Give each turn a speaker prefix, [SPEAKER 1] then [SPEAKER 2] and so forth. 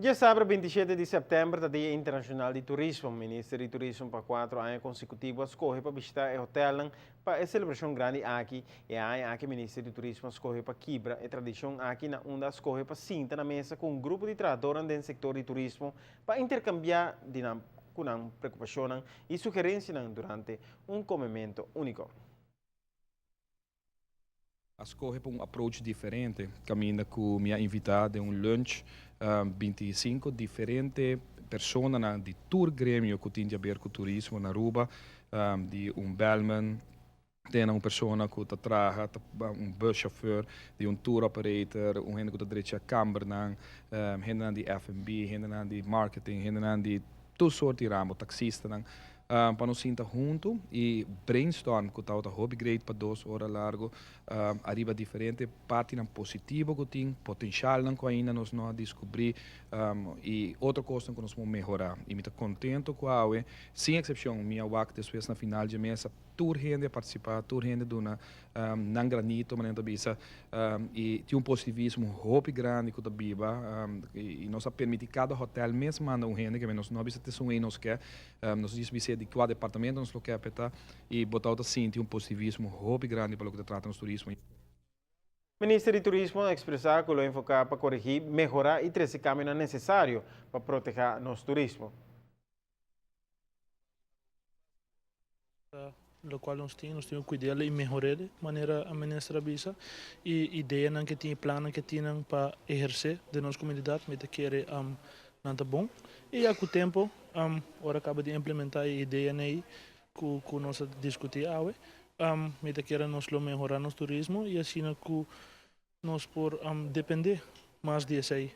[SPEAKER 1] Diasabra 27 di september ta Dia Internacional di Turismo. Minister di Turismo pa 4 aña consecutivo a scoge pa bishita e hotelnan pa e celebracion grandi aki. E aña aki Minister di Turismo a scoge pa kibra e tradicion aki na unda a scoge pa sinta na mesa cu un grupo di trahadornan den sector di turismo pa intercambia di nan cu nan preocupacionnan y sugerencianan durante un comemento unico.
[SPEAKER 2] A scoge pa un approach diferente, caminda cu mi a invita den un lunch 25 diferente personanan di tur gremio cu tin di haber cu turismo na Aruba, di un bellman, te un persona cu ta traha, un buschauffeur, di un tour operator, un hende cu ta drecha cambernan, hendenan di F&B, hendenan di marketing, hendenan di tur sorto di ramo, taxistanan, pa nos sinta hunto y brainstorm cu tabata hopi great pa 2 ora largo ariba diferente partinan positivo cu tin, potencialnan cu ainda nos no a descubri y otro cos cu nos por mehora. Y mi ta contento cu awe, sin excepcion, mi a wak despues na final di mesa, tur hende a participa, tur hende duna nan granito, manera bisa, y tin un positivismo hopi grandi cu ta biba y nos a permiti cada hotel mes manda un hende, cu nos no bisa ta un nos kier, nos bisa di cua departamento nos lo kier peta y bo ta sinti un positivismo hopi grandi pa loke ta trata nos turismo.
[SPEAKER 1] Minister di Turismo a expresa cu lo enfoca pa coregi, mehora y trece cambio necesario pa proteha nos turismo.
[SPEAKER 3] Locual nos tin cu cuida y mehora manera a minister a bisa y ideanan cu tin, plan cu tin pa eherce den nos comunidad, mi ta kere nan ta bon y ya cu tempo, ora caba di implementa e ideanan ey cu nos a discuti awe, mi ta kere nos lo mehora nos turismo y asina cu nos por depende mas di esey.